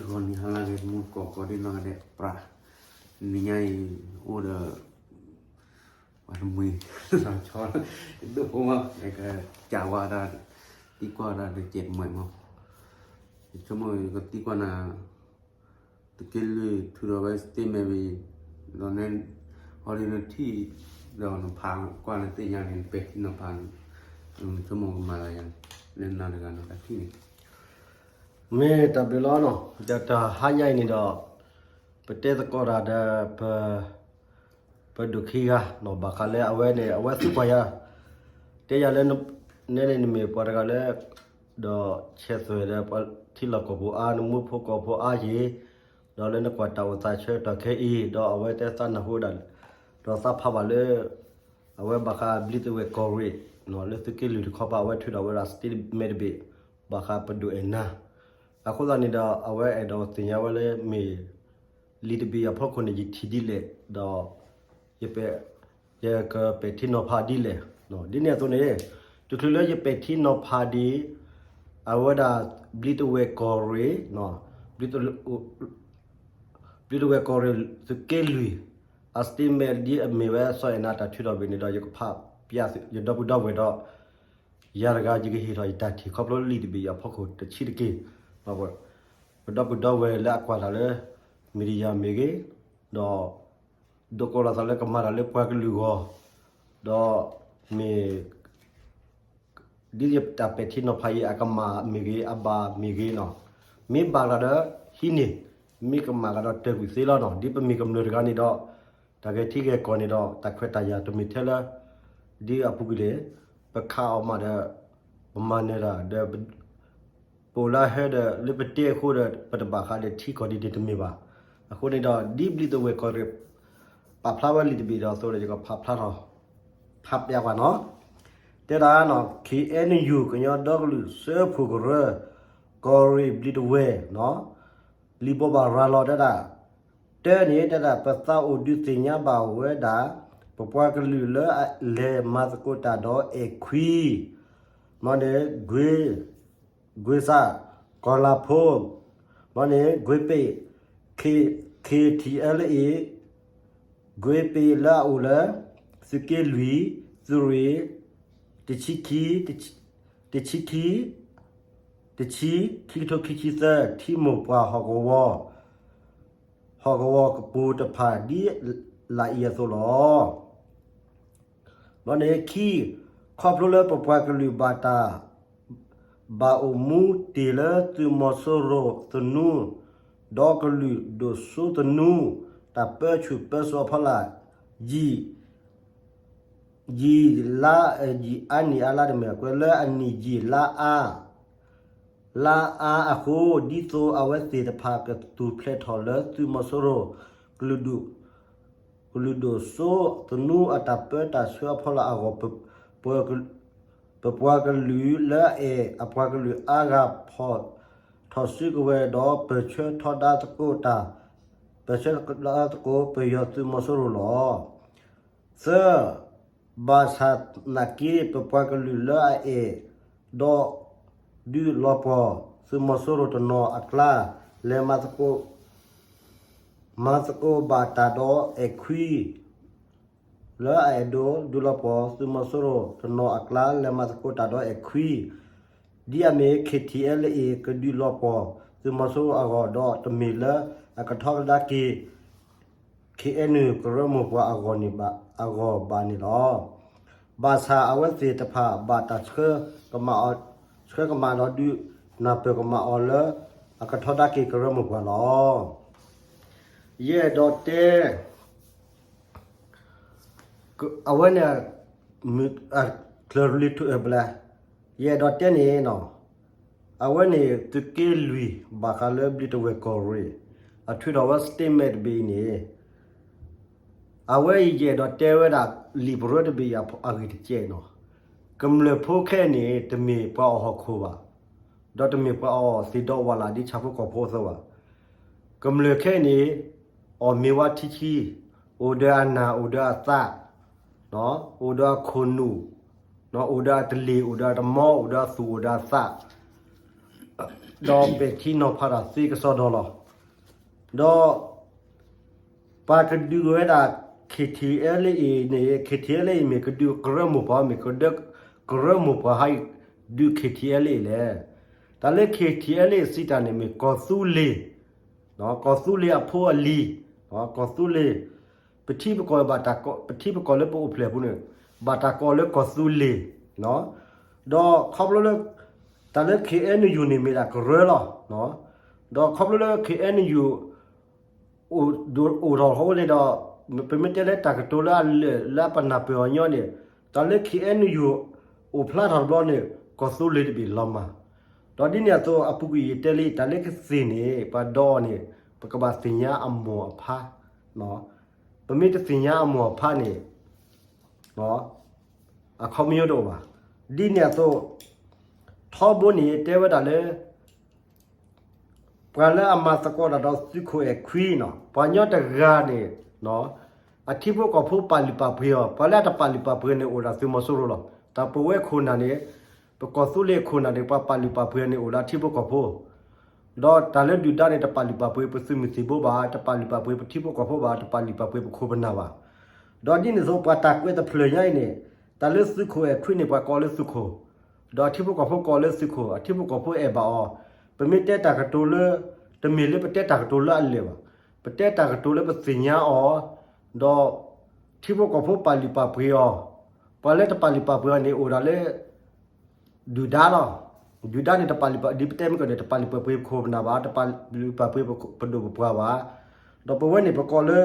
ဂီၤနံၤဟါလၢအဂ့ၤ မူတကိးကိးဒ်နီၢ်ဂၤဒဲးပြး, နံၤညါအံၤအိၣ်ဒီး ပှၤတမှံၤ လီၤဆီ ဒိၣ်ဖိမး ကစံးဝဲဒၣ် သံကွၢ်ဝဲဒၣ်တကဲးတမှဲၤမး, ယဆိကမိၣ်ကသံကွၢ်နၤ သုးက့လွံၢ်ထုးထီၣ်ဝဲ statement ဝံၤ ဒီး အီၤဒ်နထံၣ် ဒီးနဖးကွၢ်နသ့ၣ်ညါန့ၣ် နပဲာ်ထံနီၤဖးန့ၣ် နဆိကမိၣ်ကမၤလၢယၤ လၢနၤတဂၤနီၤ တၢ်ထံၣ်န့ၣ် မ့ၢ်တၢ်ဘျုးလီၤနီၤ, ဒီးတဟါညါအံၤန့ၣ်ဒီး ပတဲသကိးတၢ်ဒီး ပဒိၣ်ခံဂၤနီၤ ဘၣ်ဃးလၢအဝဲန့ၣ် အဝဲသံကွၢ်ယၤ တဲယၤလၢ နဲန့ၣ်နမ့ၢ်ပှၤတဂၤလၢ ဒီးဆဲးသွဲၣ်ဒီးပှၤထံလီၢ်ကီၢ်ပူၤအါ နမူဖိကီၢ်ဖိအါယံၤ, ဒီးလၢနကွၢ်တၢ်အိၣ်သးဆၢကတီၢ်ခဲအံၤ ဒီးအဝဲတဲသးနၢ်ဟူဒၣ် ဒီးသးဖးဘၣ်လၢ အဝဲဘၣ်ဃးဘျံးသဝဲၣ်ကီၢ်ရ့ၣ် လၢသုးက့လွံၢ်တခီပၤ အဝဲထုးထီၣ်ဝဲဒၣ် statement တဘ့ၣ် ဘၣ်ဃးပဒိၣ်အဲၣ်နၤ, အဃိသတးန့ၣ်ဒီး အဝဲအဲၣ်ဒိးသ့ၣ်ညါဝဲလၢမ့ၢ် လံာ်တဘ့ၣ်အဖီခိၣ်န့ၣ် ယထံၣ်ဒ်လဲၣ်, ဒီး ယပဲာ် ယကပဲာ်ထံနီၤဖးဒ်လဲၣ်, ဒ်န့ၣ်အသိးန့ၣ် တချုးလၢယပဲာ်ထံနီၤဖးဒ် အဝဲဒၣ် ဘျံးသဝဲၣ်ကီၢ်ရ့ၣ် ဘျံးသဝဲၣ်ကီၢ်ရ့ၣ် သုးက့လွံၢ် အ statement ဒ်အမ့ၢ်ဝဲစီၤအဲၣ်နၤတၢ်ထုးထီၣ်ဘ့ၣ်န့ၣ်ဒီး ယကဖးပျၢ်သု ယဒီပုၢ်ဒီဝဲၢ်ဒီး ယၤတဂၤယကဟ့ၣ်ထီၣ်ယတၢ်ထံၣ်ခီဖျိလံာ်တဘ့ၣ်အဖီခိၣ်တဆံးတက့ၢ်, ပဒီပုၢ်ဒီဝဲၢ်လၢအကွၢ်တၢ်လၢ media မ့ၢ်ဂ့ၤ, ဒီး ဒိးကိးလီၤသးလၢကမၤတၢ်လၢပှၤကလုာ်အဂီၢ်, ဒီးမ့ၢ် ဒ်ယတၢ်ပဲာ်ထံနီၤဖးအံၤ အကမၣ်မ့ၢ်ဂ့ၤ အဘၣ်မ့ၢ်ဂ့ၤနီၤ, မ့ၢ်ဘၣ်ကဒီးဟံးန့ၢ်, မ့ၢ်ကမၣ်ကဒီးတၢၢ်ကွံာ်သ့လီၤနီၤ, ဒ်ပမ့ၢ်ကမျၢၢ်တဂၤန့ၣ်ဒီး တၢ်ဂဲၤထံဂဲၤကီၢ်န့ၣ်ဒီး တၢ်ခွဲးတၢ်ယာ်တမ့ၢ်ထဲလၢ ဒ်အပူၤကွံာ်န့ၣ် ပခးအီၤမးဒီး ပမၤနၢၤတၢ်ဒီး ပအိၣ်လၢဟဲဒီး လၢပတဲအဃိဒီး ပတဘၣ်ဃးဒီးထံကီၢ်ဒ်န့ၣ်တမ့ၢ်ဘၣ်. အဃိန့ၣ်ဒီး ဒ်ဘျံးသဝဲၣ်ကီၢ်ရ့ၣ် ပာ်ဖျါဝဲလံာ်တဘ့ၣ်ဒီးအသိးဒီး ယကဖးဖျါထီၣ် ဖးပျၢ်ကွၢ်နီၤ, တဲဒၣ်နီၤ ခ့ၣ်အဲၣ်ယူၣ် ကညီဒီကလုာ်စၢဖှိၣ်ကရၢ ကီၢ်ရ့ၣ်ဘျံးသဝဲၣ်နီၤ, လံာ်ဘိးဘၣ်ရၤလီၤတဲဒၣ် တၢန့ၣ်တဲဒၣ် ပသးအိၣ်ဒုးသ့ၣ်ညါဘၣ်ဝဲဒၣ် ပပှၤကလုာ်လၢအလဲၤမၤသကိးတၢ်ဒီးအဲၣ်ခွံ မ့ၢ်န့ၣ် ကွ့ ကွ့စး ကီၤလၤဖိ မ့ၢ်န့ၣ် ကွ့ပ့း K- KTLA ကွ့ပ့းလၢအအိၣ်လၢ သုးက့လွံၢ် သုးရ့ၣ် တဆံခံ တဆံခံ တဆံ ခံကထိခံဆံသၢ ထံမိၢ်ပှၢ်ဟီၣ်ကဝီၤ ဟီၣ်ကဝီၤကပူၤတဖၣ်ဒ်လာ်အံၤအသိးလီၤ. ဘီန့ၣ်ခံ, ခီဖျိလၢပပှၤကလုာ်ဘၣ်တၢ် ဘၣ်အိၣ်မူတ့ၢ်လၢသုးမီၤစိရိၤသနူ, ဒီကလုာ်ဒိၣ်စိသနူ, တၢ်ပၢဆူၣ်ပၢစိးအဖီလာ်, ယံာ် ယံာ်လါ ယံာ်အါနံၣ်အါလါတမ့ၢ် ကွဲးလၢအနံၣ်ယံာ်လါအါ လါအါအဃိ, ဒ်သိးအဝဲသ့ၣ်တဖၣ်ကသူၣ်ဖျဲးထီၣ်လၢသုးမီၤစိရိၤ ကလုာ်ဒူၣ် ကလုာ်ဒိၣ်စိသနူအတၢ်ပၢတၢ်ဆှၢအဖီလာ်အဂီၢ်, ပပှၤကလုာ်လၢအအဲၣ်အပှၤကလုာ်အါဂၤဖီၣ်ထီၣ်စုကဝဲၤဒီး ပၢၢ်ဆၢထီဒါသကိးတၢ်, ပၢၢ်ဆၢထီဒါသကိးပယီၤသုးမီၤစိရိၤလီၤ. သၢ, ဘၣ်ဆၣ်သနာ်က့ ပပှၤကလုာ်လၢအအဲၣ်ဒိးဒုးလီၤပှီၢ်သုးမီၤစိရိၤတနီၤအကျါ လဲၤမၤသကိး မၤသကိးဘၣ်တၢ်ဒီးအဲၣ်ခွံ လၢအအဲၣ်ဒိးဒုးလီၤပှီၢ်သုးမီၤစိရိၤတနီၤအကျါ လဲၤမၤသကိးတၢ်ဒီးအဲၣ်ခွံ ဒ်အမ့ၢ် KTLA ကဒုးလီၤပှီၢ်သုးမီၤစိရိၤအဂီၢ် ဒီးတမ့ၢ်လၢအကထီကဒါက့ၤ KNU ကရၢမိၢ်ပှၢ်အဂီၢ်န့ၣ်ဘၣ် အဂီၢ်ဘၣ်န့ၣ်လီၤ. ဘၣ်ဆၣ်အဝဲသ့ၣ်တဖၣ်ဘၣ်တၢ်ဆှၢ ဆှၢကမၣ်ဒီးဒုးနၢ်ပၢၢ်ကမၣ်အီၤလၢ အကထီဒါက့ၤကရၢမိၢ်ပှၢ်လီၤ. ယအဲၣ်ဒိးတဲ အဝဲန့ၣ် ချၢၣ်လွံၢ်ထူၣ်အဘျဲၣ် ယအဲၣ်ဒိးတဲန့ၣ်နီၤ အဝဲန့ၣ်သုးက့လွံၢ် ဘၣ်ဃးလၢဘျံးတဝဲၢ်ကီၢ်ရ့ၣ် အထုးထီၣ်ဝဲ statement တဘ့ၣ်အံၤန့ၣ် အဝဲအံၤယအဲၣ်ဒိးတဲဝဲဒၣ် လံာ်ပရၢတဘ့ၣ်အံၤအဂ့ၢ်တကဲးနီၤ ကမျၢၢ်ဖိခဲအံၤန့ၣ် တမ့ၢ်ပှၤအီၣ်ဟီၣ်ခိၣ်ဘၣ်, ဒီးတမ့ၢ်ပှၤအီၣ်သ့ၣ်ဒီးဝၣ်လၢ်ဒ်ဆၣ်ဖိကီၢ်ဖိအသိးဘၣ်. ကမျၢၢ်ခဲအံၤန့ၣ် အီၣ်မ့ၤဝါထံဆံ, အိၣ်ဒီးအနၢ် အိၣ်ဒီးအသး, အိၣ်ဒီးအခိၣ်နူာ်, အိၣ်ဒီးအတလ့ၢ် အိၣ်ဒီးအတမီ အိၣ်ဒီးအသူၣ် အိၣ်ဒီးအသး ဒီးပဲာ်ထံနီၤဖးတၢ်သ့ကစီဒီလီၤ. ဒီး ပှၤကဒုးဝဲဒၣ် K T L A န့ၣ် K T L A မ့ၢ်ကဒုးကရၢမိၢ်ပှၢ် မ့ၢ်ကဒုးကရၢမိၢ်ပှၢ်ဟဲဒုး K T L A လဲၣ်. တၢ်လၢ K T L A စံးတၢ်န့ၣ်မ့ၢ်ကီၢ်သူလ့ၤ, ကီၢ်သူလ့ၤအဖိအလံၤ, ကီၢ်သူလ့ၤ ပထံပကီၢ်ဘၣ်တၢ်ကိး ပထံပကီၢ်လၢပအိၣ်ဖျဲၣ်ပူၤန့ၣ် ဘၣ်တၢ်ကိးလၢကီၢ်သူလ့ၤ, ဒီးခီဖျိလၢ တၢ်လၢ K N U န့ၣ်မ့ၢ်ဒၣ်ကရၢလီၤ. ဒီးခီဖျိလၢ K N U အိၣ်ထီၣ်ဃိန့ၣ်ဒီး ပမ့ၢ်တဲလၢတၢ်ကတိၤလၢအလၢာ်လၢအပနၢ်ပၢၢ်အီၤညီန့ၣ် တၢ်လၢ K N U အိၣ်ဖျါထီၣ်တဘျီန့ၣ် ကီၢ်သူလ့ၤတဘ့ၣ်လီၤမၢ်. ဒီးဒ်န့ၣ်အသိးအပူၤကွံာ်ယတဲလံ တၢ်လၢကသ့ၣ်န့ၣ် ပှၤဒီအီၤန့ၣ် ပကဘၣ်သ့ၣ်ညါအမိၢ်အဖါ ပမ့ၢ်တသ့ၣ်ညါအမိၢ်အဖါန့ၣ် အခီပညီတအိၣ်ဘၣ်. ဒ်န့ၣ်အသိး ထီဘိန့ၣ်တဲဝဲဒၣ်လၢ ပှၤလၢအမၤသကိးတၢ်ဒီးသုးခိၣ်အဲၣ်ခွံနီၤ ပှၤညီတဂၤန့ၣ် အထံဖိကီၢ်ဖိပာ်လုၢ်ပာ်ပှ့ၤအီၤ ပှၤလၢအတပာ်လုၢ်ပာ်ပှ့ၤန့ၣ် အိၣ်ဒၣ်သုးမီၤစိရိၤလီၤ. တၢ်ပဝဲခိၣ်နၢ်န့ၣ် ပကီၢ်သူလ့ၤခိၣ်နၢ်န့ၣ် ပှၤပာ်လုၢ်ပာ်ပှ့ၤန့ၣ် အိၣ်ဒၣ်ထံဖိကီၢ်ဖိ ဒီးတၢ်လၢဒုၣ်ဒါန့ၣ် တပာ်လုၢ်ပာ်ပှ့ၤပသုးမုၢ်သံၣ်ဘိဘၣ် တပာ်လုၢ်ပာ်ပှ့ၤပထံဖိကီၢ်ဖိဘၣ် တပာ်လုၢ်ပာ်ပှ့ၤပခိၣ်ပနၢ်ဘၣ်. ဒီးဒ်န့ၣ်အသိး ပှၤတၢ်ကွဲးတဖျၢၣ်ညါအံၤန့ၣ် တၢ်လၢသုးခိၣ်အဲၣ်ခွံန့ၣ် ပှၤကိးလၢသုးခိၣ်, ဒီးထံဖိကီၢ်ဖိကိးလၢသုးခိၣ် အထံဖိကီၢ်ဖိအဲၣ်ဘၣ်အီၤ, ပမ့ၢ်တဲတၢ်ကတိၤလၢ တမ့ၢ်လၢပတဲတၢ်ကတိၤလၢအလၢာ်ဘၣ်, ပတဲတၢ်ကတိၤလၢပသ့ၣ်ညါအီၤ, ဒီး ထံဖိကီၢ်ဖိပာ်လုၢ်ပာ်ပှ့ၤအီၤ, ပှၤလၢတပာ်လုၢ်ပာ်ပှ့ၤအီၤန့ၣ် အိၣ်ဒၣ်လၢ ဒုၣ်ဒါလီၤ. ဒုၣ်ဒါန့ၣ်တပာ်လုၢ်ပာ် ဒ်ပတဲမ့ၢ်ကီးန့ၣ် တပာ်လုၢ်ပာ်ပှ့ၤပခိၣ်ပနၢ်ဘၣ်, တပာ်လုၢ်ပာ်ပှ့ၤပဒိၣ်ပပှၢ်ဘၣ်. ဒီးပဝဲန့ၣ်ပကိးလၢ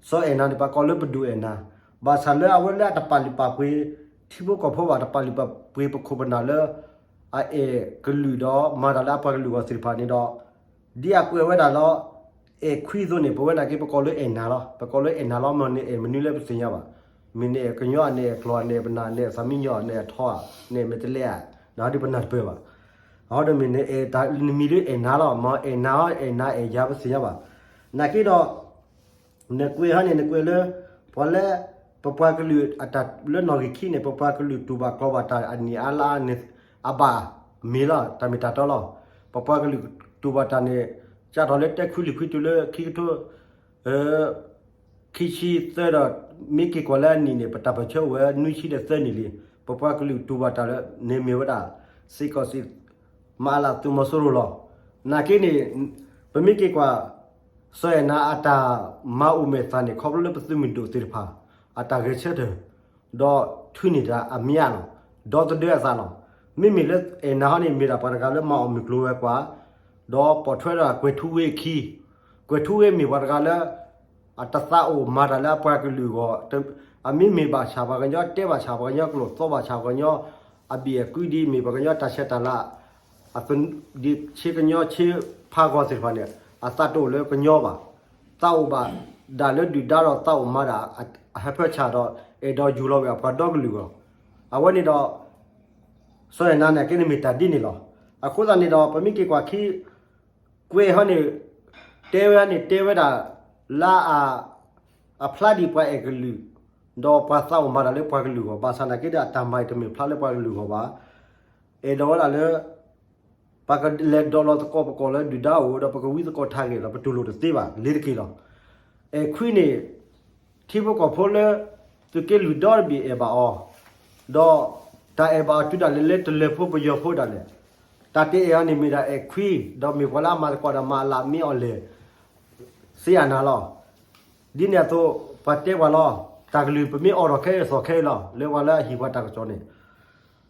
စီၤအဲၣ်နၤန့ၣ် ပှၤကိးလၢပဒိၣ်အဲၣ်နၤ, ဘၣ်ဆၣ်လၢအဝဲလၢအတပာ်လုၢ်ပာ်ပှ့ၤ ထံဖိကီၢ်ဖိဘၣ် တပာ်လုၢ်ပာ်ပှ့ၤပခိၣ်ပနၢ်လၢ အအဲၣ်ကလုာ်ဒီးမၤတၢ်လၢအပှၤကလုာ်အဂီၢ်သ့ၣ်တဖၣ်န့ၣ်ဒီး ဒ်အကွဲးဝဲဒၣ်လီၤ အဲၣ်ခွံအသိးန့ၣ် ပဝဲနာ်က့ပကိးလၢအဲၣ်နၤလီၤ. ပကိးလၢအဲၣ်နၤလီၤ မ့ၢ်န့ၣ်အဲၣ်မနုၤလၢပသ့ၣ်ညါဘၣ်. မ့ၢ်န့ၣ်အဲၣ်ကညီ အန့ၣ်အဲၣ်ကျိာ် အန့ၣ်အဲၣ်ပနၢ် အန့ၣ်အဲၣ်သးမံညီ အန့ၣ်အဲၣ်ထီဧါ န့ၣ်အဲၣ်မဲာ်တဲးလဲးဧါ, နဟီဒီးပနၢ်တပၢၢ်ဘၣ်. အဟီဒီးမ့ၢ်န့ၣ်အဲၣ်တၢ်နမံၤလၢအဲၣ်နၤလီၤ မ့ၢ်အဲၣ်နၤ အဲၣ်နၤအဲၣ်ယၤပသ့ၣ်ညါဘၣ်. နာ်က့ဒီး နကွဲးဟီန့ၣ် နကွဲးလၢ ပှၤလၢ ပပှၤကလုာ်အတၢ်လၢနီၣ်ဂံၢ်ခံန့ၣ် ပပှၤကလုာ်တူၢ်ဘၣ်ကျီၤဘၣ်တၢ်အနံၣ်အါလါန့ၣ် အဘၣ်မ့ၢ်လီၤ တၢ်မ့ၢ်တၢ်တီလီၤ. ပပှၤကလုာ်တူၢ်ဘၣ်တၢ်န့ၣ် စးထီၣ်လၢတၢ ခွံလွံၢ်ခွံတုၤလၢခံကထိ ခံဆံသၢဒီး မ့ၢ်က့ၤကွၢ်လၢအနံၣ်န့ၣ် ပတၢ်ပၢၢ်ဆၢအိၣ်ဝဲနွံဆံဒီးသၢနံၣ်လံ. ပပှၤကလုာ်တူၢ်ဘၣ်တၢ်လၢန့ၣ်မ့ၢ်ဝဲဒၣ် စ့ၢ်ကီးစ့ၢ် မၤအလၢသုးမီၤစိရိၤလီၤ. နာ်က့န့ၣ် ပမ့ၢ်က့ၤကွၢ် စီၤအဲၣ်နၤအတၢ်မၤအိၣ်မဲာ်သၣ်န့ၣ် ခီဖျိလၢပသုးမုၢ်ဒိၣ်သ့ၣ်တဖၣ် အတၢ်ဂဲၤဆၢထၢၣ် ဒီးထုးန့ၢ်တၢ်အမံၤအလီၢ် ဒီသဒၢအသးလီၤ. မ့မ့ၢ်လၢအဲၣ်နၤဟီန့ၣ် မ့ၢ်ဒၣ်ပှၤတဂၤလၢမၤအီၣ်မုၢ်ကျိၤဝဲၤကွာ် ဒီးပိာ်ထွဲဒီးကွဲၤထူဝ့အခံ, ကွဲၤထူဝ့မ့ၢ်ပှၤတဂၤလၢ အတသးအိၣ်မၤတၢ်လၢအပှၤကလုာ်အဂီၢ်, အမ့မ့ၢ်ဘၣ်ဆၣ်ပှၤကညီ တဲဘၣ်ဆၣ်ပှၤကညီကျိာ် သီဘၣ်ဆၣ်ပှၤကညီ အဘံၣ်အကွံဒ်မ့ၢ်ပှၤကညီတၢ်ဆဲးတၢ်လၤ ဒ်ဆ့ကညီဆ့ဖးဂီၤသ့ၣ်တဖၣ်န့ၣ် အသးတအိၣ်လၢကညီဘၣ်. သးအိၣ်ဘၣ်ဒၣ်လၢဒုၣ်ဒါဒီးသးအိၣ်မၤဒၣ်အဟၢဖၢဆၣ်ဒီး အဲၣ်ဒိးယူၤလီၤဝဲအပှၤဒီကလုာ်အဂီၢ်, အဝဲန့ၣ်ဒီး စီၤအဲၣ်နၤန့ၣ်က့န့ၣ်မ့ၢ်တၢ်ဒ်န့ၣ်လီၤ. အဃိသတးန့ၣ်ဒီး ပမ့ၢ်က့ၤကွၢ်ခံ ကွဲးဟီန့ၣ် တဲဝဲန့ၣ် တဲဝဲဒၣ် လၢအ အဖျါဒံးပှၤအဲၣ်ကလုာ် ဒီးပှၤသးအိၣ်မၤတၢ်လၢပှၤကလုာ်အဂီၢ် ဘၣ်ဆၣ်နာ်က့ဒီးအတၢ်မၤအံၤတမ့ၢ်ဖျါလၢပှၤကလုာ်အဂီၢ်ဘၣ်. အဲၣ်ဒိးဝဲဒၣ်လၢ ပကလဲၤဒိးလီၤသကိးပကိးလၢဒုၣ်ဒါအိၣ်ဒီး ပကဝံသကိးထါဂ့ၢ်ဒီး ပတူၢ်လိာ်တသ့ဘၣ် လ့ၤတက့ၢ်လီၤ. အဲၣ်ခွံန့ၣ် ထံဖိကီၢ်ဖိလၢ သုးက့လွံၢ်ဒီတဘ့ၣ်အဲၣ်ဘၣ်အီၤ, ဒီးတၢ်အဲၣ်ဘၣ်အီၤတုၤဒၣ်လဲာ်လၢတလၢဖိပယီၤဖိဒၣ်လဲာ်, တၢ်တအဲၣ်အီၤန့ၣ်မ့ၢ်ဒၣ်အဲၣ်ခွံ, ဒီးမ့ၢ်ပှၤလၢအမၤသကိးဒီးမၤအလၢမ့ၢ်အီၤလဲၣ် စ့အနၤလီၤ. ဒ်န့ၣ်အသိး ပှၤတဲပှၤလီၤ, တၢ်ကလုၢ်ပမ့ၢ်အိးထီၣ်ခဲအံၤသီၣ်ခဲအံၤလီၤ လၢပှၤလၢအဟံၣ်ပှၤတၢ်ကစီၣ်န့ၣ်,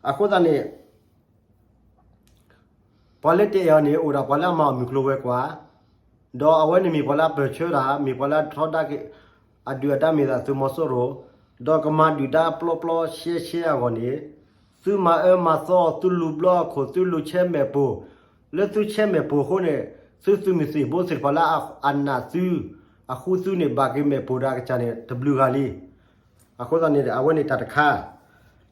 အဃိသတးန့ၣ် ပှၤလၢတအဲၣ်အီၤန့ၣ် အိၣ်ဒၣ်ပှၤလၢအမၤအီၣ်မုၢ်ကျိၤဝဲၤကွာ်, ဒီးအဝဲန့ၣ်မ့ၢ်ပှၤလၢအပၢၢ်ဆၢတၢ်, မ့ၢ်ပှၤလၢအထီဒါက့ၤ အဒုၣ်အဒါမ့ၢ်ဒၣ်သုးမီၤစိရိၤ, ဒီးကမၤဒုၣ်ဒါပျီပျီရှဲရှဲအဂီၢ်န့ၣ်, သုမၤအၢမၤသီအီၤ, သုလူၤဘျီအခိၣ်, သုလူၤဆဲမဲာ်ပိၢ်, လၢသုဆဲမဲာ်ပိၢ်အဃိန့ၣ်, သုသုးမုၢ်သံၣ်ဘိသ့ၣ်တဖၣ်လၢအနာ်သု, အဃုသုန့ၣ် ဘၣ်က့ၤမဲာ်ပိၢ်ဒီးအကစၢ်န့ၣ် တဘျုးဂၤလံ. အဃိသတးန့ၣ် အဝဲန့ၣ်တၢ်တခါ,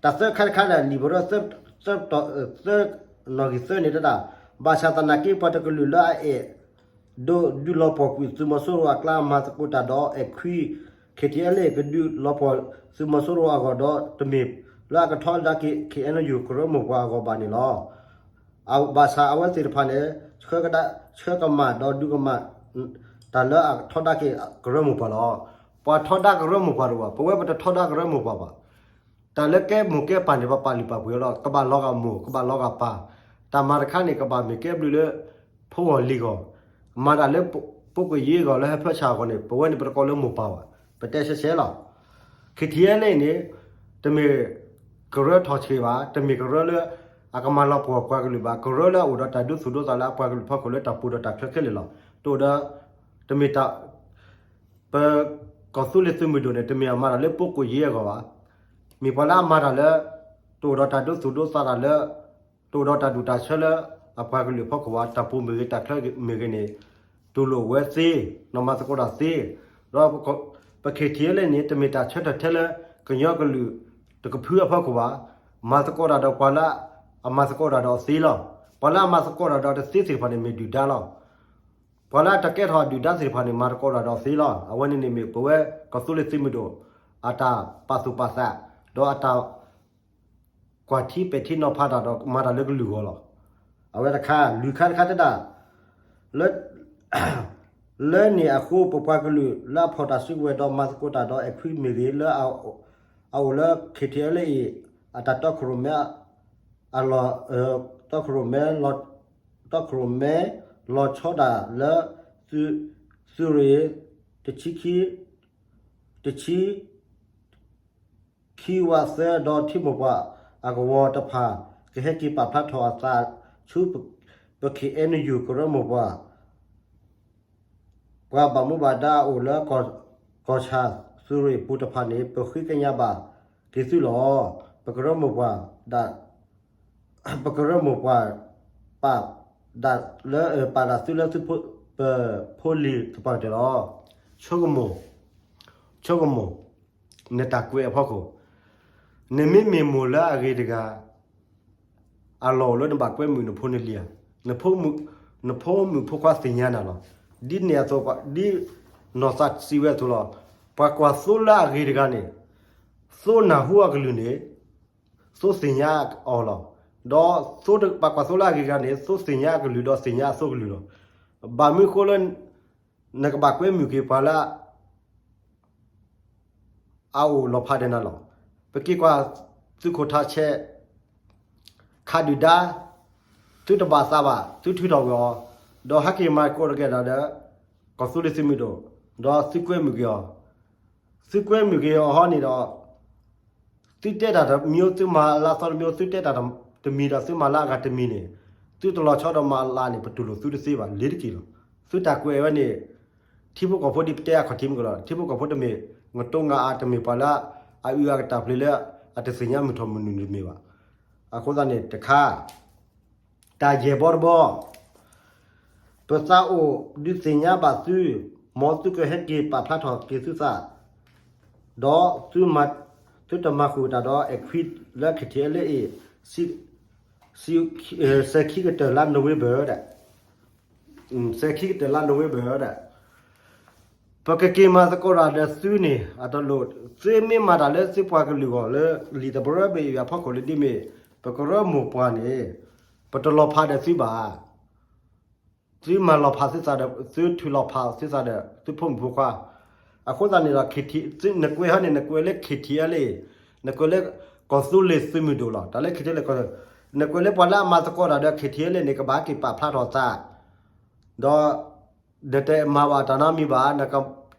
တၢ်သၢခါတခါန့ၣ် လံာ်ပရၢ သၢ နီၣ်ဂံၢ်သၢန့ၣ်တဒၣ်, ဘၣ်ဆၣ်သနာ်က့ ပှၤတကလုာ်လၢအအဲၣ် ဒိးဒုးလီၤပှီၢ်ကွံာ်သုးမီၤစိရိၤအကျါမၤသကိးတၢ်ဒီးအဲၣ်ခွံ ခ့ၣ်ထံၣ်အဲလ့ၣ် ကဒုးလီၤပှီၢ်သုးမီၤစိရိၤအဂီၢ်ဒီး တမ့ၢ်လၢအကထီဒါက့ၤ ခ့ၣ်အဲလ်ယူၢ် ကရၢမိၢ်ပှၢ်အဂီၢ်ဘၣ်န့ၣ်လီၤ. ဘၣ်ဆၣ်အဝဲသ့ၣ်တဖၣ်န့ၣ် ဆှၢကဒါ, ဆှၢကမၣ်ဒီးဒုးကမၣ် တၢ်လၢအထီဒါက့ၤကရၢမိၢ်ပှၢ်လီၤ. ပှၤထီဒါကရၢမိၢ်ပှၢ်တအိၣ်ဘၣ်, ပဝဲပတထီဒါကရၢမိၢ်ပှၢ်ဘၣ်. တၢ်လၢကဲမိၢ်ကဲပၢ်န့ၣ် ပပာ်လုၢ်ပာ်ပှ့ၤအီၤလီၤ. ကဘၣ်လီၤဂာ်မိၢ်, ကဘၣ်လီၤဂာ်ပၢ်. တၢ်မၤတခါန့ၣ် ကဘၣ်မ့ၢ်ကဲဘျုးလၢ ဖိဂီၢ်လံၤဂီၢ်, မၤတၢ်လၢ ပိာ်ကွံာ်ယ့ဂီၢ် လၢဟၢဖၢဆၣ်အဂီၢ်န့ၣ် ပဝဲန့ၣ်ပတကိးလၢမိၢ်ပၢ်ဘၣ်, ပတဲဆဲးဆဲးလီၤ. ခံထံၣ်အလဲၣ်န့ၣ် တမ့ၢ်ကရၢထီၣ်ဆံးဘၣ်, တမ့ၢ်ကရၢလၢ အကမၤလီၤပှီၢ်ပှၤကလုာ်ဘၣ်, ကရၢလၢအအိၣ်ဒီးတၢ်ဒိသူၣ်ဒိသးလၢအပှၤကလုာ်ဖီခိၣ်လၢတၢ်ပူၤဒီးတၢ်ချၢခဲလၢာ်လီၤ. တအိၣ်ဒီး တမ့ၢ်တၢ် ပကီၢ်သူလ့ၤသုးမုၢ်ဒိၣ်န့ၣ် တမ့ၢ်အမၤတၢ်လၢပိာ်ကွံာ်ယ့အဂီၢ်ဘၣ်. မ့ၢ်ပှၤလၢအမၤတၢ်လၢ တအိၣ်ဒီးတၢ်ဒိသူၣ်ဒိသးတၢ်လၢ တအိၣ်ဒီးတၢ်ဒူၣ်တၢ်ဆၢလၢ အပှၤကလုာ်ဖီခိၣ်ဘၣ်, တၢ်ပူၤမ့ၢ်ဂ့ၤ တၢ်ချၢမ့ၢ်ဂ့ၤန့ၣ် တူၢ်လိာ်ဝဲသ့, နီၢ်မၤသကိးတၢ်သ့, ဒီးပ ခံထံၣ်အလဲၣ်န့ၣ် တမ့ၢ်တၢ်ဆၢထၢၣ်ထဲလၢ ကညီကလုာ်တကဖုအဖီခိၣ်ဘၣ်. မၤသကိးတၢ်ဒီးပှၤလၢ အမၤသကိးတၢ်ဒီးအသ့လီၤ. ပှၤလၢအမၤသကိးတၢ်ဒီးတသ့သ့ၣ်တဖၣ်န့ၣ် မ့ၢ်ဒုၣ်ဒါလီၤ. ပှၤလၢအတကဲထီၣ်ဒုၣ်ဒါသ့ၣ်တဖၣ်န့ၣ် မၤသကိးတၢ်ဒီးသ့လီၤ. အဝဲန့ၣ်န့ၣ်မ့ၢ်ပဝဲကီၢ်သူလ့ၤသုးမုၢ်ဒိၣ် အတၢ်ပာ်သူၣ်ပာ်သး ဒီးအတၢ် ကွၢ်ထံပဲာ်ထံနီၤဖးတၢ်ဒီးမၤတၢ်လၢကလုာ်ဂီၢ်လီၤ. အဝဲတခါ လွံၢ်ခါတခါတဲဒၣ် လၢ လၢန့ၣ်အဃိ ပပှၤကလုာ်လၢအဖီၣ်တၢ်စုကဝဲၤဒီးမၤသကိးတၢ်ဒီး အခွံမ့ၢ်ဂ့ၤ လၢအအိၣ်လၢ ခံထံၣ်အလဲၣ်အံၤ အတၢ်တီခိၣ်ရိၣ်မဲ အလီၢ် တီခိၣ်ရိၣ်မဲ တီခိၣ်ရိၣ်မဲ လီၤဆီဒၣ်လၢ သုးရ့ၣ် တဆံ တဆံ ခံဝးသၢ ဒီးထံမိၢ်ပှၢ်အကဝီၤတဖၣ် ကဟဲက့ၤပာ်ဖျါထီၣ်အသးဆူ ပ ခ့ၣ်အဲၣ်ယူၣ် ကရၢမိၢ်ပှၢ် ပှၤဘၣ်မူဘၣ်ဒါအအိၣ်လၢ ကီၢ်ဆၣ်သုးရ့ၣ်ပူၤတဖၣ်န့ၣ် ပဃ့ကညးဘၣ်က့ၤသုလီၤ. ပကရၢမိၢ်ပှၢ်ဒၣ် ပကရၢမိၢ်ပှၢ် ပာ်ဒၣ်လၢ ပာ်ဒၣ်သုလၢသု ပဖိလံၤသပှၢ်ကတၢၢ်လီၤ. ဆိကမိၣ် ဆိကမိၣ် နတၢ်ကွဲးအဖီခိၣ်, နမ့မ့ၢ်မိၢ်လၢအဂ့ၤတဂၤ အလီၢ်အိၣ်လၢနဘၣ်ကွဲမုာ်နဖိနလံၤဧါ, နဖိမုၣ်ဖိခွါသ့ၣ်ညါနၤလီၤ. ဒ်န့ၣ်အသိး ဒ်နီၢ်သးစံးဝဲအသိးလီၤ. ပှၤကွၢ်သိလၢအဂ့ၤတဂၤန့ၣ် သိနၢ်ဟူအကလုၢ်န့ၣ် သိသ့ၣ်ညါအီၤလီၤ. ဒီးပှၤကွၢ်သိလၢအဂ့ၤတဂၤန့ၣ် သိသ့ၣ်ညါအကလုၢ်ဒီးသ့ၣ်ညါအသိကလုၢ်လီၤ. ဘၣ်မနုၤအဃိလၢ နကဘၣ်ကွဲမုာ်က့ၤပှၤလၢ အအိၣ်လီၤဖးဒီးနၤလီၤ. ပက့ၤကွၢ် သုးခိၣ်ထးဆဲး ခးဒုၣ်ဒါ, သုတဘၣ်သးဘၣ် သုထုးထီၣ်ကွံာ်အီၤ, ဒီးဟဲက့ၤမၤသကိးတကဲဒီး ကီၢ်သူလ့ၤသုးမုၢ်ဒိၣ်, ဒီးသုကွဲမုာ်က့ၤအီၤ, သုကွဲမုာ်က့ၤအီၤဟီန့ၣ်ဒီး သုတဲတၢ်တမံၤ သုမၤလၢအသီတမံၤ သုတဲတၢ်တမံၤဒီး သုမၤလၢအဂၤတမံၤန့ၣ် သုတလီၤဆီဒီးမၤလၢန့ၣ် ပတူၢ်လိာ်သုတသ့ဘၣ် လ့ၤတက့ၢ်လီၤ. သုတၢ်ကွဲးဝဲန့ၣ် ထံဖိကီၢ်ဖိဒ်ပတဲအခီၣ်ထံးမုၢ်ကလီၤ ထံဖိကီၢ်ဖိတမ့ၢ် ငတိငါအါ တမ့ၢ်ပှၤလၢ အအုၣ်အကတၢၢ်ဖျ့လၢ အတသ့ၣ်ညါမုၢ်ထီၣ်မုၢ်နုာ်တမ့ၢ်ဘၣ်. အဃိသတးန့ၣ်တခါ တၢ်ယဲၢ်ဘီတဘီ ပသးအိၣ်ဒုးသ့ၣ်ညါဘၣ်သု, မ်သုကဟဲက့ၤပာ်ဖျါထီၣ်က့ၤသုသး, ဒီးသုတမၤဃုာ်တၢ်ဒီး အခွံလၢ ခ့ၣ်ထံၣ်အလဲၣ်အံၤ စဲးခံကတၢၢ်လါ November ဒၣ်, စဲးခံကတၢၢ်လါ November ဒၣ် ပကက့ၤမၤသကိးတၢ်ဒီးသုန့ၣ် အတလိၣ်, သုမ့ၢ်မၤတၢ်လၢသုပှၤကလုာ်ဂီၢ်လၢ လံာ်တဘရၢဘ့ၣ်အံၤအဖီခိၣ်လၢဒ်မ့ၢ် ပကရၢမိၢ်ပှၢ်န့ၣ် ပတလီၤဖးဒီးသုဘၣ်. သုမၤလီၤဖးသုသးဒီး သုထုးလီၤဖးသုသးဒီး သုဖိမုၣ်ဖိခွါ, အဃိသတးန့ၣ်ဒီး နကွဲးဟီန့ၣ် နကွဲးလၢ ခ့ၣ်ထံၣ်အလဲၣ်, နကွဲးလၢကီၢ်သူလ့ၤသုးမုၢ်ဒိၣ်လီၤ. တၢ်လၢ ခ့ၣ်ထံၣ်အလဲၣ် နကွဲးလၢပှၤလၢအမၤသကိးတၢ်ဒီး ခ့ၣ်ထံၣ်အလဲၣ်န့ၣ် ကဘၣ်ဟဲက့ၤပာ်ဖျါထီၣ်သး, ဒီး နတမၤဘၣ်တၢ်နီတမံၤဘၣ်, နက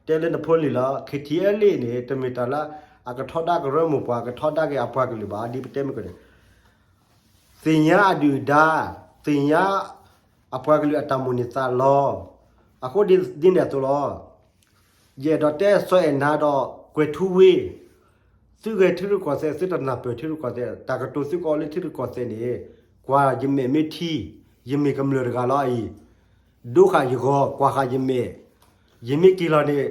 တဲလၢနဖိလံၤလီၤ. ခ့ၣ်ထံၣ်အလဲၣ်န့ၣ် တမ့ၢ်တၢ်လၢ အကထီဒါကရၢမိၢ်ပှၢ် ကထီဒါက့ၤအပှၤကလုာ်ဘၣ် ဒ်ပတဲမုၢ်ကန့ၣ် သ့ၣ်ညါအဒုၣ်အဒါ, သ့ၣ်ညါအပှၤကလုာ်အတၢ်မိၣ်န့ၢ်သးလီ. အဃိဒ်န့ၣ်အသိးလီၤ. ယအဲၣ်ဒိးတဲစီၤအဲၣ်နၤဒီးကွဲၤထူဝ့, သုဂဲၤထံရူၢ်ကီၢ်သဲး သုတနၢ်ပၢၢ်ထံရူၢ်ကီၢ်သဲး တၢ်ကတိၤသုကအီလၢထံရူၢ်ကီၢ်သဲးန့ၣ်, ကွၢ်ယမဲာ်မ့ၢ်ထံ, ယမ့ၢ်ကမျၢၢ်တဂၤလီၤအံၤ, ဒိဃာ်ယဂီၤ ကွၢ်ဃာ်ယမဲာ်, ယမ့ၢ်က့ၤလီၤန့ၣ်,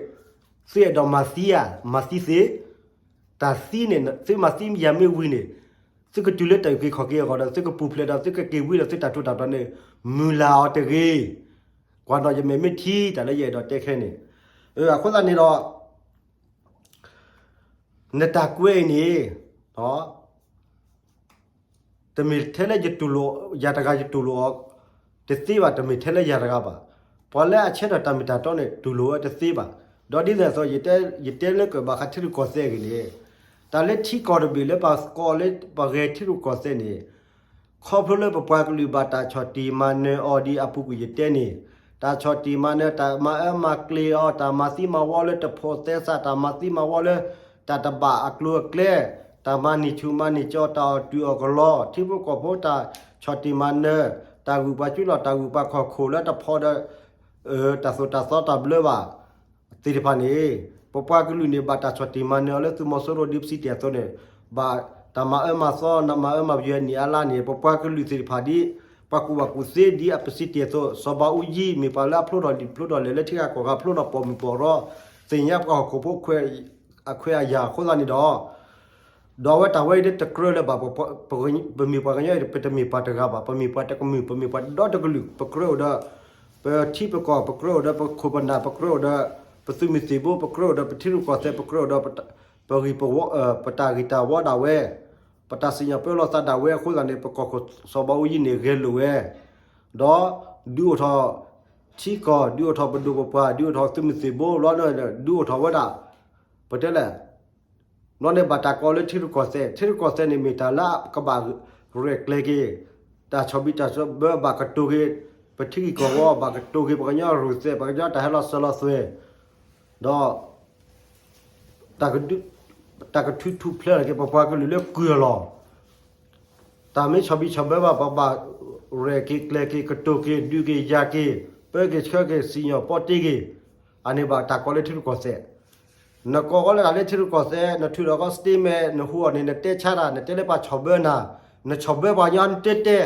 သုအဲၣ်ဒိးမၤသံဧါ, မၤသံသ့, တၢ်သံန့ၣ် သုမၤသံယၤမ့ၢ်ဝံၤန့ၣ်, သုကတုၤလၢတၢ်အုၣ်က့ၤခီၣ်က့ၤအဂီၢ်ဒီး သုကပူၤဖျဲးဒီး သုကက့ၤဝံဒီးသုတၢ်ထူးတၢ်တီၤန့ၣ်, မုၢ်လၢ်အီၤတဂ့ၤ, ကွၢ်ဒီးယမဲာ်မ့ၢ်ထံ တၢ်လၢယအဲၣ်ဒိးတဲခဲန့ၣ်, အဃိသတးန့ၣ်ဒီး နတၢ်ကွဲးအံၤန့ၣ် တမ့ၢ်ထဲလၢယတူၢ်လိာ် ယၤတဂၤယတူၢ်လိာ်အီၤ, တသ့ဘၣ်, တမ့ၢ်ထဲလၢယၤတဂၤဘၣ်. ပှၤလၢအဆၢထၢၣ်တၢ်မ့ၢ်တၢ်တီန့ၣ် တူၢ်လိာ်ဝဲတသ့ဘၣ်. ဒီးဒ်သိးသိး ယတဲလၢကဘၣ်ဃးထံရူၢ်ကီၢ်သဲးအဂ့ၢ်န့ၣ်, တၢ်လၢထံကီၢ်တဘ့ၣ်လၢပှၤကိးလၢပဂဲၤထံရူၢ်ကီၢ်သဲးန့ၣ် ခီဖျိလၢပပှၤကလုာ်ဘၣ်တၢ်ဆီၣ်တံၢ်မၤနၢၤအီၤဒ်အပူၤကွံာ်ယတဲန့ၣ်, တၢ်ဆီၣ်တံၢ်မၤနၢၤ, တၢ်မၤအၢမၤကျ့ၤအီၤ, တၢ်မၤသံမၤဝီလၢတဖိးသဲစး, တၢ်မၤသံမၤဝီလၢတၢ်တဘၣ်အကျိၤအကျဲ, တၢ်မၤန့ၢ်ဆူၣ်မၤန့ၢ်ကၠီ, တၢ်အီၣ်တုၤအီၣ်ကလီ, ထံဖိကီၢ်ဖိတၢ်ဆီၣ်တံၢ်မၤနၢၤ, တၢ်ဂုာ်ပှၤကၠူလီၢ်, တၢ်ဂုာ်ပှၤခီၣ်ခိၣ်လၢတဖိးဒီး တၢ်သိၣ်တၢ်သီတၢ်ဘျၢဘၣ် သ့ၣ်တဖၣ်န့ၣ်, ပပှၤကလုာ်န့ၣ် ဘၣ်တၢ်ဆီၣ်တံၢ်မၤနၢၤအီၤလၢသုးမီၤစိရိၤဒ်ပစံးတ့ၢ်အသိးန့ၣ်, ဘၣ်တၢ်မၤအၢမၤသီ မၤအၢမၤပယွဲနံၣ်အါလါန့ၣ်, ပပှၤကလုာ်သ့ၣ်တဖၣ်ဒ် ပှၤကူၣ်ဘၣ်ကူၣ်သ့ဒ်အပစံးတ့ၢ်အသိး, စီၤဘးအူကၠံ မ့ၢ်ပှၤလၢအဖျိထီၣ်လံာ်ဖျိထီၣ်လဲၢ်လၢထံဂၤကီၢ်ဂၤ ဖျိထီၣ်ပိာ်မုၣ်ပိာ်ရီ သ့ၣ်ညါပှၤဟီၣ်ခိၣ်ဖိ အခွဲးအယာ်အဃိသတးန့ၣ်ဒီး ဒီးအဝဲတၢ်ဝဲအံၤဒ်တကြၢးလၢၤဘၣ်, ပမ့ၢ်ပှၤကညီအံၤ ပတမ့ၢ်ပှၤတဂၤဘၣ်, ပမ့ၢ်ပှၤတကမုၢ်, ပမ့ၢ်ပှၤဒီတကလုာ်, ပကြၢးအိၣ်ဒီး ပထံပကီၢ်, ပကြၢးအိၣ်ဒီးပခိၣ်ပနၢ်, ပကြၢးအိၣ်ဒီးပသုးမုၢ်သံၣ်ဘိ, ပကြၢးအိၣ်ဒီးပထံရူၢ်ကီၢ်သဲး, ပကြၢးအိၣ်ဒီးပဂံၢ်ပဝီ, ပတၢ်ဂံၢ်တၢ်ဝီဒၣ်ဝဲ, ပတၢ်စံၣ်ညီၣ်ပၢလီၤသးဒၣ်ဝဲအဃိသတးန့ၣ် ပကီၢ်ခိၣ်စီၤဘးအူကၠံန့ၣ် ဂဲၤလိာ်ဝဲ, ဒီးဒုးအိၣ်ထီၣ်ထံကီၢ်, ဒုးအိၣ်ထီၣ်ပဒိၣ်ပပှၢ်, ဒုးအိၣ်ထီၣ်သုးမုၢ်သံၣ်ဘိလီၤ, ဒုးအိၣ်ထီၣ်ဝဲဒၣ် ပတဲလဲၣ်, ဘျီန့ၣ်ဘၣ်တၢ်ကိးလၢထံရူၢ်ကီၢ်သဲး, ထံရူၢ်ကီၢ်သဲးန့ၣ် မ့ၢ်တၢ်လၢကဘၣ်ရဲၣ်ကျဲၤက့ၤ တၢ်ဆီၣ်ဘံၣ်တၢ်ဆီၣ်ဘၢဘၣ်ကတိၤက့ၤ ပထံဂ့ၢ်ကီၢ်ဝီ, ဘၣ်ကတိၤက့ၤပကညီအရူၢ်သဲး, ပကညီတၢ်ဟဲလီၤစၢၤလီၤသွဲၣ်, ဒီး တၢ်ကထုးထူၣ်ဖျဲးက့ၤပပှၤကလုာ်လၢကုၢ်အလီၢ်, တၢ်မ့ၢ်ဆီၣ်ဘံၣ်ဆီၣ်ဘၢဘၣ် ပဘၣ်ရဲၣ်က့ၤကျဲၤက့ၤ ကတိၤက့ၤ ဒုးက့ၤယၤက့ၤ ပၢက့ၤဆှၢက့ၤ စံၣ်ညီၣ်ပီတ့က့ၤ, အန့ၣ်ဘၣ်တၢ်ကိးလၢ ထံရူၢ်ကီၢ်သဲး. နကိးဃီလၢတၢ်လၢထံရူၢ်ကီၢ်သဲး, နထုးထီၣ်ကီး statement, နဟူးအီၤန့ၣ် နတဲဆါတၢ်, နတဲလၢပှၤဆီၣ်ဘၢနၤ, နဆီၣ်ဘၢပှၤကညီ နတဲတဲ,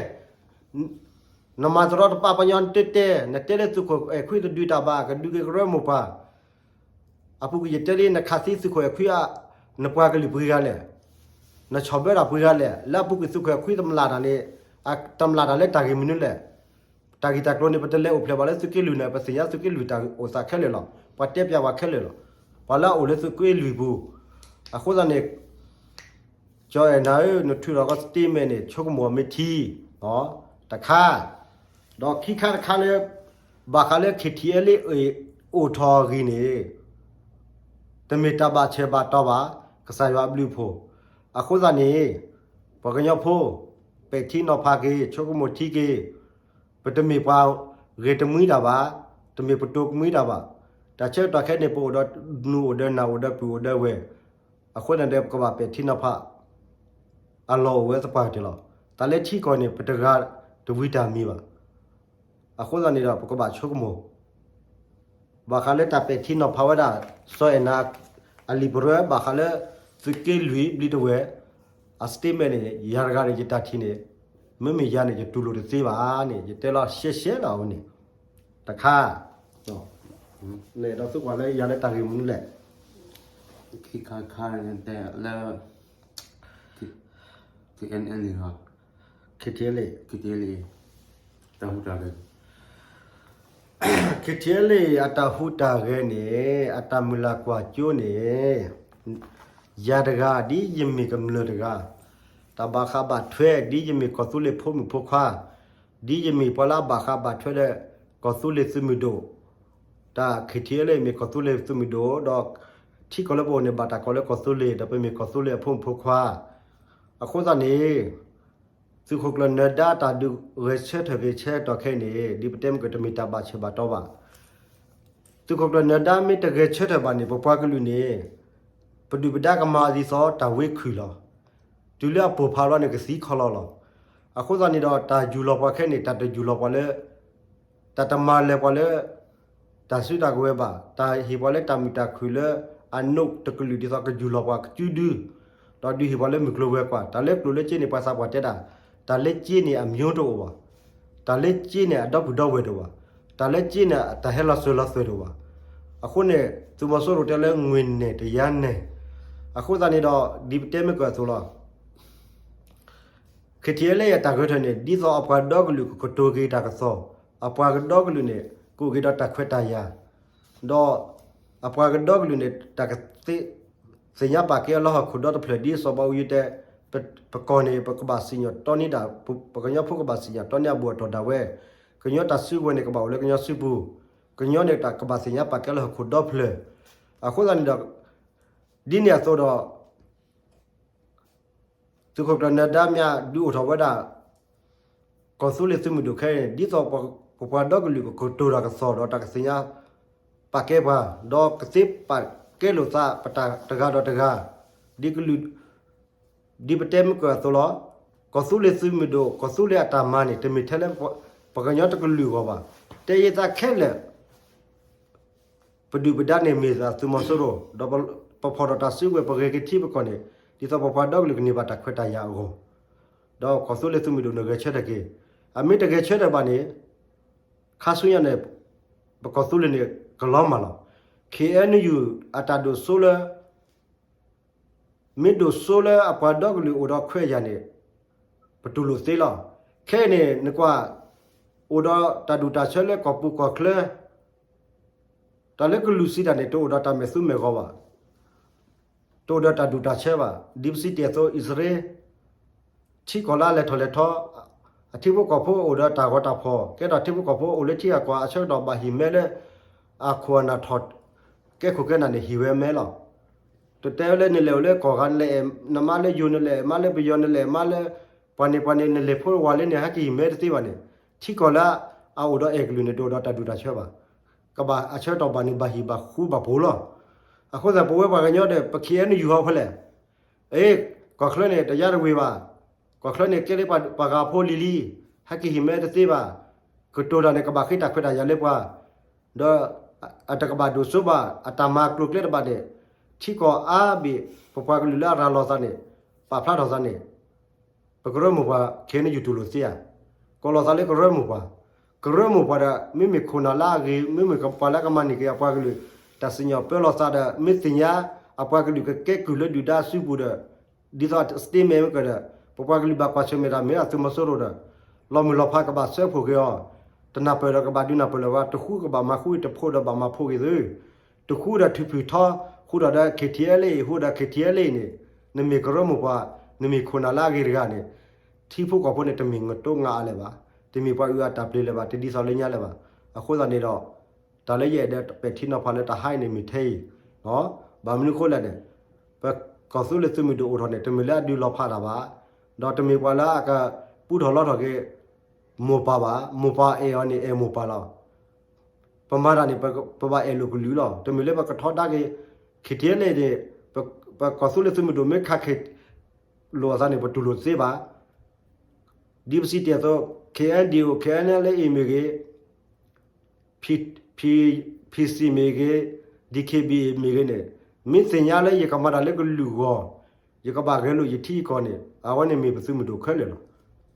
နမၤတရီတပါပှၤကညီ နတဲတဲ, နတဲလၢသုးခိၣ်အဲၣ်ခွံတဒုးတၢ်ဘၣ် ကဒုးက့ၤကရၢမိၢ်ပှၢ်, အပူၤကွံာ်ယတဲလံ နခးသံသုးခိၣ်အဲၣ်ခွံဧါ, နပှၤကလုာ်ပှဲၤဂၤလဲၣ်, နဆီၣ်ဘၢတၢ်ပှဲၤဂၤလဲၣ်, လၢအပူၤကွံာ်သုးခိၣ်အဲၣ်ခွံတမျၢ်တၢ်န့ၣ်, တမျၢ်တၢ်လၢတၢ်ဂ့ၢ်မနုၤလဲၣ်. တၢ်ဂ့ၢ်တၢ်ကျိၤန့ၣ် ပတလဲၤအိၣ်ဖျဲၣ်ဘၣ်လၢသုးက့လွံၢ်န့ၣ်, ပသ့ၣ်ညါသုးက့လွံၢ်တၢ်အိၣ်သးခဲလၢာ်လီၤ. ပှၤတဲပျးပှၤခဲလၢာ်လီၤ. ပှၤလၢအအိၣ်လၢသုးက့လွံၢ်ပူၤ, အဃိသတးန့ၣ် ကၠီအဲၣ်နၤဧၢ, နထုးထီၣ်ကီး statement န့ၣ် ဆိကမိၣ်မ့ၢ်ထံ, တခါ, ဒီးခံခါတခါလၢ ဘၣ်ဃးလၢ KTLA အိၣ်ထီၣ်အဂ့ၢ်န့ၣ် တမ့ၢ်တၢ်ဘၣ်ဆဲးဘၣ်တီဘၣ် ကစၢ်ယွၤအဘျုးအဖှိၣ်, အဃိသတးန့ၣ် ပှၤကညီဖိ ပဲာ်ထံနီၤဖးက့ၤ ဆိကမိၣ်ထံက့ၤ, ပတမ့ၢ်ပှၤဂဲၤတမှံတၢ်ဘၣ်, တမ့ၢ်ပတိၤကမှံတၢ်ဘၣ်, တၢ်ဆၢကတီၢ်ခဲအံၤန့ၣ် ပအိၣ်ဒီးနူၤအိၣ်ဒီးနၢ်အိၣ်ဒီးပုၢ်အိၣ်ဒီးဝဲၢ်, အဃိသတးန့ၣ်ဒီး ပကဘၣ်ပဲာ်ထံနီၤဖး အလီၢ်အိၣ်ဝဲသပှၢ်ကတၢၢ်လီၤ. တၢ်လၢထံကီၢ်န့ၣ် ပတဂၤတဝံၤတၢ်မံၤဘၣ်. အဃိသတးန့ၣ်ဒီး ပကဘၣ်ဆိကမိၣ် ဘၣ်ဃးလၢတၢ်ပဲာ်ထံနီၤဖးဝဲဒၣ် စီၤအဲၣ်နၤ အလံာ်ပရၢ ဘၣ်ဃးလၢ သုးက့လွံၢ်ဘျံးတဝဲၢ် အ statement န့ၣ် ယၤတဂၤန့ၣ် ယတၢ်ထံၣ်န့ၣ် မ့မ့ၢ်ယၤန့ၣ် ယတူၢ်လိာ်တသ့ဘၣ်န့ၣ် ယတဲလီၤရှဲရှဲလီၤအဝဲန့ၣ် တခါ လဲၤဒီးသုကွၢ်လၢယၤလၢတၢ်ဂ့ၢ်မနုၤလဲၣ် ခံခါတခါလၢ KTLA, KTLA တၢ်ဟူးတၢ်ဂဲၤ, KTLA အတၢ်ဟူးတၢ်ဂဲၤန့ၣ် အတၢ်မုၢ်လၢ်ကွၢ်စိန့ၣ် ယၤတဂၤ ဒ်ယမ့ၢ်ကမျၢၢ်တဂၤ, တၢ်ဘၣ်ဃးဘၣ်ထွဲ ဒ်ယမ့ၢ်ကီၢ်သူလ့ၤဖိမုၣ်ဖိခွါ, ဒ်ယမ့ၢ်ပှၤလၢအဘၣ်ဃးဘၣ်ထွဲဒီး ကီၢ်သူလ့ၤသုးမုၢ်ဒိၣ်, တၢ် KTLA မ့ၢ်ကီၢ်သူလ့ၤသုးမုၢ်ဒိၣ်, ဒီးထံကီၢ်လၢပအိၣ်န့ၣ် ဘၣ်တၢ်ကိးလၢကီၢ်သူလ့ၤ ဒီးပမ့ၢ်ကီၢ်သူလ့ၤအဖိမုၣ်ဖိခွါ, အဃိသတးန့ၣ် သုးခိၣ်ကျၢၢ်နၢၤဒါ တၢ်ဒုးဂဲၤဆၢထၢၣ်ဂ့ၤဆၢထၢၣ်တီၢ်ခဲအံၤန့ၣ် ဒ်ပတဲမ့ၢ်ကတမ့ၢ်တၢ်ဘၣ်ဆဲးဘၣ်တီဘၣ်. သုးခိၣ်ကျၢၢ်နၢၤဒါ မ့ၢ်တဂဲၤဆၢထၢၣ်ဘၣ်န့ၣ် ပပှၤကလုာ်န့ၣ် ပဒုၣ်ပဒါကမၤအီၤဒ်သိးတၢ်ဝ့ခုၣ်လီၤ. တုၤလၢအပိၢ်ဖးလီၤန့ၣ် ကသံခီလီၤလီၤ. အဃိသတးန့ၣ်ဒီး တၢ်ယူၢ်လီၤပှၤခဲအံၤန့ၣ် တၢ်တယူၢ်လီၤပှၤလၢ တၢ်တမၤလၢၤပှၤလၢ တၢ်စုတၢ်ကဝဲၤဘၣ်, တၢ်ဟ့ၣ်ပှၤလၢတၢ်မုာ်တၢ်ခုၣ်လၢ အနိးတကလုာ်ဒ်သိးကယူၢ်လီၤပှၤကစုဒု, ဒီးဒုးဟ့ၣ်ပှၤလၢမုၢ်ကျိၤဝဲၤကွာ်, တၢ်လၢကျိၤလၢစ့န့ၣ် ပှၤသးပှၢ်တဲတၢ်, တၢ်လၢစ့န့ၣ်အမျိုးတအိၣ်ဘၣ်, တၢ်လၢစ့န့ၣ်အဒီပုၢ်ဒီဝဲၢ်တအိၣ်ဘၣ်, တၢ်လၢစ့န့ၣ် တ�ငွေ့လီၤစၢၤလီၤသွဲၣ်တအိၣ်ဘၣ်. အဃိန့ၣ် သုးမီၤစိရိၤတဲလၢ ငွေနဲ့တရားနဲ့, အဃိသတးန့ၣ်ဒီး ဒ်ပတဲမ့ၢ်ကၢၢ်အသိးလီၤ. KTLA အတၢ်ဂဲၤဆၢထၢၣ်န့ၣ် ဒ်သိးအပှၤဒီကလုာ်ကကတိၤက့ၤတၢ်ကစီၣ်, အပှၤကဒီကလုာ်န့ၣ် ကအိၣ်က့ၤဒီးတၢ်ခွဲးတၢ်ယာ်, ဒီးအပှၤကဒီကလုာ်န့ၣ် တၢ်ကသ့ သ့ၣ်ညါပာ်ကဲအလီၢ်ဟီၣ်ခိၣ်ဒီတဖျၢၣ် ဒ်စီၤဘးအူကၠံတဲ, ပကီၢ်န့ၣ် ပကဘၣ်စံၣ်ညီၣ်တီန့ၢ်တၢ်, ပကညီဖိကဘၣ်စံၣ်ညီၣ်တီန့ၢ်အဘူးအတီၢ်ဒၣ်ဝဲ, က ကညီတၢ်စုကဝဲၤန့ၣ် ကဘၣ်အိၣ်လၢကညီစုပူၤ, ကညီန့ၣ်တၢ်ကဘၣ်သ့ၣ်ညါပာ်ကဲလၢဟီၣ်ခိၣ်ဒီဖျၢၣ်. အဃိသတးန့ၣ်ဒီး ဒ်န့ၣ်အသိးဒီး သုးခိၣ်ကျၢၢ်နၢၤဒါမ့ၢ်ဒုးအိၣ်ထီၣ်ဝဲဒၣ် ကီၢ်သူလ့ၤသုးမုၢ်ဒိၣ်ခဲအံၤန့ၣ် ဒ်သိးပပှၤဒီကလုာ်ကကတိၤတၢ်ကစီၣ်ဒီးတၢ်ကသ့ၣ်ညါပာ်ကဲပှၤ, ဒီးကသ့ပာ်ကဲလိာ်သးပတၢ်တဂၤဒီးတဂၤ, ဒ်ကလုာ် ဒ်ပတဲမုၢ်ကၢၢ်အသိးလီၤ. ကီၢ်သူလ့ၤသုးမုၢ်ဒိၣ် ကီၢ်သူလ့ၤအတၢ်မၤန့ၣ် တမ့ၢ်ထဲလၢ ပှၤကညီတကလုာ်အဂီၢ်ဘၣ်. တဲယသးခဲလၢာ် ပဒုၣ်ပဒါန့ၣ်မ့ၢ်သးသုးမီၤစိရိၤ, ဒီးပဖီၣ်ထီၣ်တၢ်စုကဝဲၤ ပဂဲၤက့ၤထံပကီၢ်န့ၣ် ဒ်သိးပပှၤဒီကလုာ်ကန့ၢ်ဘၣ်တၢ်ခွဲးတၢ်ယာ်အဂီၢ်, ဒီးကီၢ်သူလ့ၤသုးမုၢ်ဒိၣ်န့ၣ်ဂဲၤဆၢထၢၣ်က့ၤ, အမ့ၢ်တဂဲၤဆၢထၢၣ်ဘၣ်န့ၣ် ခါဆူညါန့ၣ် ပကီၢ်သူလ့ၤန့ၣ် ကလီၤမၢ်လီၤ. ခ့ၣ်အဲၣ်ယူၣ် အတၢ်ဒိၣ်စိလၢ မ့ၢ်ဒိၣ်စိလၢအပှၤဒီကလုာ်အိၣ်ဒီးခွဲးယာ်န့ၣ် ပတူၢ်လိာ်သ့လီၤ. ခဲအံၤန့ၣ် နကွၢ် အိၣ်ဒီးတၢ်ဒူၣ်တၢ်ဆၢလၢကီၢ်ပူၤကီၢ်ချၢ, တၢ်လၢကလုာ်စံးတၢ်န့ၣ် တအိၣ်ဒီးတၢ်မဲာ်သူမဲာ်ဂီၤဘၣ်, တအိၣ်ဒီးတၢ်ဒူၣ်တၢ်ဆၢဘၣ်. ဒ်ပစံးတ့ၢ်အသိး အံၣ်စရ့လး ထံကီၢ်လၢအလဲၤထီၣ်လဲၤထီ, အထံဖိကီၢ်ဖိအိၣ်ဒီးတၢ်ဂီၤတၢ်ဖီၣ်, ကဲထီၣ်ထံဖိကီၢ်ဖိအိၣ်လၢထံဂၤကီၢ်ဂၤ အဆၢကတီၢ်ဘၣ်ဟံၣ်မဲလၢ အခိၣ်အနၢ်ထီၣ် ကဲခိၣ်ကဲနၢ်န့ၣ် ဟံၣ်ဝဲမဲလီၤ. တတဲဝဲလၢနလဲၤအိၣ်လၢကီၢ်ဂၤ နလဲၤမါလၢယိၤ နလဲၤမါလၢပယီၤ နလဲၤမါလၢ ပှၤန့ၣ်ပှၤန့ၣ် နလဲၤဖိဝၤလၢန့ၣ် ဟဲက့ၤဟံၣ်မဲတသ့ဘၣ်န့ၣ်, ထံကီၢ်လၢအအိၣ်ဒီးအဲၣ်ကလုာ်န့ၣ် တအိၣ်ဒီးတၢ်ဒူၣ်တၢ်ဆၢဘၣ်. ကဘၣ်အဆၢကတီၢ်ဘၣ်န့ၣ် ဘၣ်ဟံၣ်ဘၣ်ဃူဘၣ်ဖိးလီၤ. အဃိသတး ပဝဲပှၤကညီဒီး ပခ့ၣ်အဲၣ်ယူၣ်ဟီၣ်ဖဲလဲၣ်, အ့ ကီၢ်ချၢန့ၣ် တယါတဝ့ၤဘၣ်, ကီၢ်ချၢန့ၣ် ကဲလၢပှၤဂၤဖိလံၤလံၤ, ဟဲက့ၤဟံၣ်မဲတသ့ဘၣ်, ကတိၤတၢ်န့ၣ် ကဘၣ်ဃ့တၢ်ခွဲးတၢ်ယာ်လၢပှၤ, ဒီးအတကဘၣ်ဒိၣ်စိဘၣ်, အတၢ်မၤကျိၤကျဲတဘၣ်န့ၣ်, ထံကီၢ်အါဘ့ၣ် ပပှၤကလုာ်လၢအရၤလီၤသးန့ၣ်, ပာ်ဖျါထီၣ်သးန့ၣ် ပကရၢမိၢ်ပှၢ် ခ့ၣ်အဲၣ်ယူၣ်တူၢ်လိာ်သ့ဧါ. ကိးလီၤသးလၢကရၢမိၢ်ပှၢ်, ကရၢမိၢ်ပှၢ်ဒီး မ့မ့ၢ်ခိၣ်နၢ်လၢအဂ့ၤ, မ့မ့ၢ်ပှၤလၢကမၤန့ၢ်က့ၤအပှၤကလုာ် တၢ်စံၣ်ညီၣ်ပၢလီၤသးဒီး မ့ၢ်သ့ၣ်ညါအပှၤကလုာ်ကကဲကုၢ်လၢဒုၣ်ဒါစုပူၤဒီး ဒ်သိး statement မ့ၢ်ကဒီး ပပှၤကလုာ်ဘၣ်ကွၢ်ဆၢၣ်မဲာ်တၢ်မ့ၢ်အသုးမီၤစိရိၤဒီး လီၤမုၢ်လီၤဖးကဘၣ်စၢဖှိၣ်က့ၤအီၤ, တနၢ်ပၢၢ်ဒီးကဘၣ်ဒုးနၢ်ပၢၢ်လၢၤဝဲ, တဃူကဘၣ်မၤဃူ, တဖိးဒီးဘၣ်မၤဖိးက့ၤသု, တဃူဒီးထုးဖုၣ်ထီ, ဃူဒီးဒီး ခ့ၣ်ထံၣ်အဲၣ်လ့ၣ်, ဃူဒီး ခ့ၣ်ထံၣ်အဲၣ်လ့ၣ် န့ၣ်, နမ့ၢ်ကရၢမိၢ်ပှၢ်, နမ့ၢ်ခိၣ်နၢ်လၢအဂ့ၤတဂၤန့ၣ်, ထံဖိကီၢ်ဖိန့ၣ် တမ့ၢ်နတိငါအါလဲၣ်ဘၣ်, တမ့ၢ်ပှၤအုၣ်အတၢ်ပျ့ၤလၢၤဘၣ်, တဒ်သိးလၢညါလၢၤဘၣ်. အဃိသတးန့ၣ်ဒီး တၢ်လၢယအဲၣ်ဒိးပဲာ်ထံနီၤဖးလၢတဟါအံၤန့ၣ်မ့ၢ်ထဲအံၤ, ဘၣ်မနုၤအဃိလဲၣ်န့ၣ်, ပကီၢ်သူလ့ၤသုးမုၢ်ဒိၣ်အိၣ်ထီၣ်န့ၣ် တမ့ၢ်လၢအဒုးလီၤဖးတၢ်ဘၣ်, ဒီးတမ့ၢ်ပှၤလၢအကပူထီၣ်လီထီၣ်က့ၤ မိၢ်ပၢ်ဘၣ်, မိၢ်ပၢ်အဲၣ်အီၤန့ၣ် အဲၣ်မိၢ်ပၢ်လီၤ. ပမၤတၢ်န့ၣ် ပဘၣ်အဲၣ်လိာ်ကလုာ်လီၤ. တမ့ၢ်လၢပကထီဒါက့ၤ ခ့ၣ်ထံၣ်အဲၣ်လ့ၣ်န့ၣ်, ပကီၢ်သူလ့ၤသုးမုၢ်ဒိၣ်မ့ၢ်ခးခ့ၣ်လိာ်အသးန့ၣ် ပတူၢ်လိာ်တသ့ဘၣ်. ဒ်ပစံးတ့ၢ်အသိး ခ့ၣ်အဲၣ်ဒံၣ်အိၣ်, ခ့ၣ်အဲၣ်လ့ၣ်အ့ၣ်မ့ၢ်ဂ့ၤ, ဖံ, ဖံစံၣ်မ့ၢ်ဂ့ၤ, ဒံၣ်ခ့ၣ်ဘံၣ်အ့ၣ်မ့ၢ်ဂ့ၤန့ၣ်, မ့ၢ်သ့ၣ်ညါလၢယကမၤတၢ်လၢကလုာ်အဂီၢ်, ယကဘၣ်ဂဲၤလိာ်ယထံယကီၢ်န့ၣ်, အဝဲန့ၣ်မ့ၢ်ပသုးမုၢ်ဒိၣ်ခဲလၢာ်လီၤ.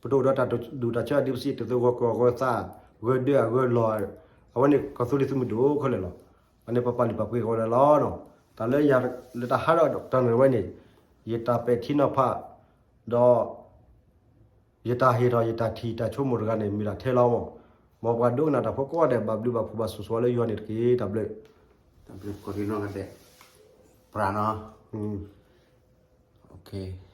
ပတအိၣ်ဒီးတၢ်ဒူၣ်တၢ်ဆၢ ဒ်ပစံးတ့ၢ်အသိး ဂီၤကီၢ်ဂီၤသး, ဂၢၢ်ဒၢအဂၢၢ်လီၤ, အဝဲန့ၣ်ကီၢ်သူလ့ၤသုးမုၢ်ဒိၣ်ခဲလၢာ်လီၤ. အန့ၣ်ပပာ်လုၢ်ပာ်ပှ့ၤကီးဝဲဒၣ်လီၤ. တၢ်လၢယၤလၢတဟါဒီးတၢ်နုာ်ဝဲန့ၣ်, ယတၢ်ပဲာ်ထံနီၤဖး, ဒီး ယတၢ်ဟ့ၣ်ထီၣ်ယတၢ်ထံၣ်တၢ်ဆိကမိၣ်တဂၤန့ၣ် မ့ၢ်ဒၣ်ထဲလီၤမး. မ်ပှၤဒိကနၣ်တၢ်ဖိကိးဂၤဒဲး ဘၣ်ဘျုးဘၣ်ဖှိၣ်ဘၣ်ဆိၣ်ဂ့ၤဆိၣ်ဝါလၢယွၤန့ၣ်တက့ၢ်. တၢ်ဘျုး, တၢ်ဘျုးကိးဂၤဒဲး, ပြးနီၤ, အ